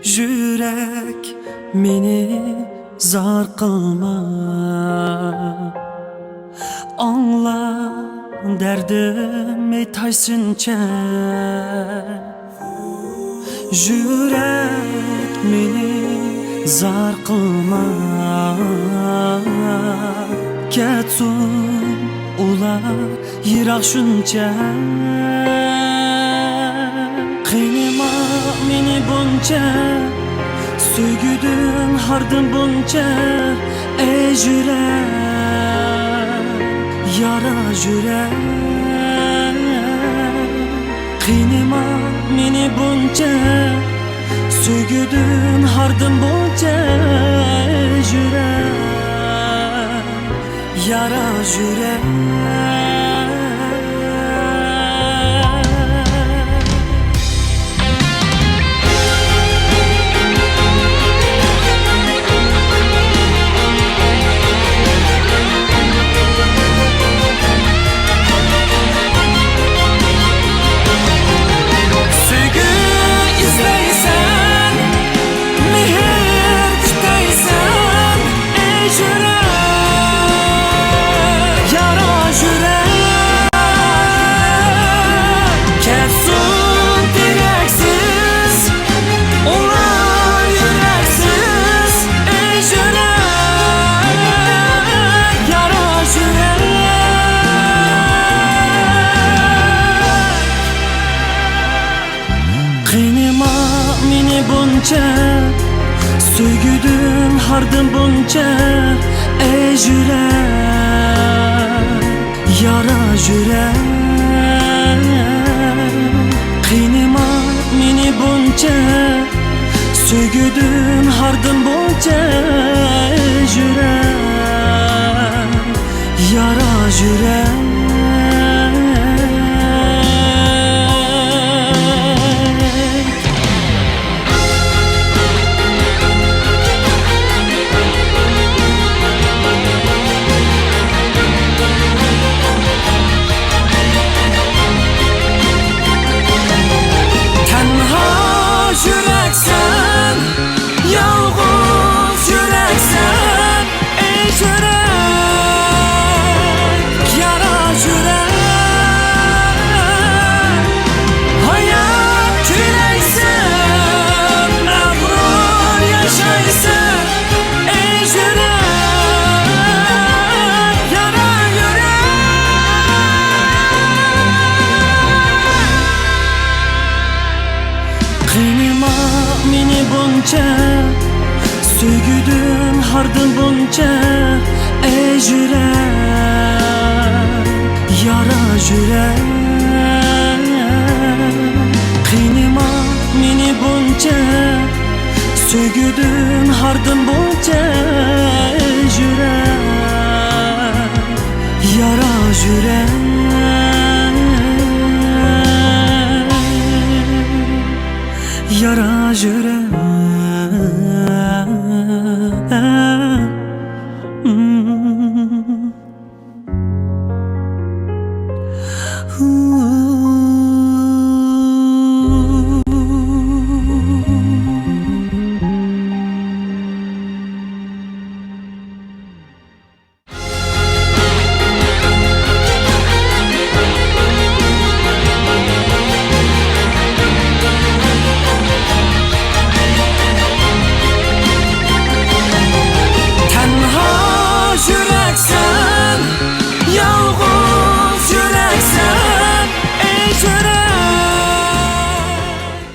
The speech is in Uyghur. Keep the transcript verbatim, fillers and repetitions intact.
يۈرەك، مېنى زار قىلما، ئاڭلا دەردىم ئېيتاي سەنچە. يۈرەك، مېنى زار قىلما، كەتسۇن ئۇلار يىراق شۇنچە. قىينىما مېنى بۇنچە، سۆيگۈدىن ھاردىم بۇنچە. ئەي يۈرەك، يارا يۈرەك، قىينىما مېنى بۇنچە، سۆيگۈدىن ھاردىم بۇنچە. ئەي يۈرەك، يارا يۈرەك. سۆيگۈ ئىزدەيسەن، مېھىر كۈتەيسەن، ئەي يۈرەك، يارا يۈرەك. كەتسۇن تېرەكسىز، ئۇلار يۈرەكسىز، ئەي يۈرەك، يارا يۈرەك. قىينىما مېنى بۇنچە، سۆيگۈدىن ھاردىم بۇنچە. ئەي يۈرەك، يارا يۈرەك، قىينىما مېنى بۇنچە، سۆيگۈدىن ھاردىم بۇنچە. ئەي يۈرەك، يارا يۈرەك. تەنھا يۈرەكسەن، يالغۇز يۈرەكسەن، ئەي يۈرەك، يارا يۈرەك. ھايات كۈيلەيسەن، مەغرۇر ياشايسەن، ئەي يۈرەك، يارا يۈرەك. قىينىما مېنى بۇنچە، سۆيگۈدىن ھاردىم بۇنچە. ئەي يۈرەك، يارا يۈرەك، قىينىما مېنى بۇنچە، سۆيگۈدىن ھاردىم بۇنچە. ئەي يۈرەك، يارا يۈرەك، يارا يۈرەك.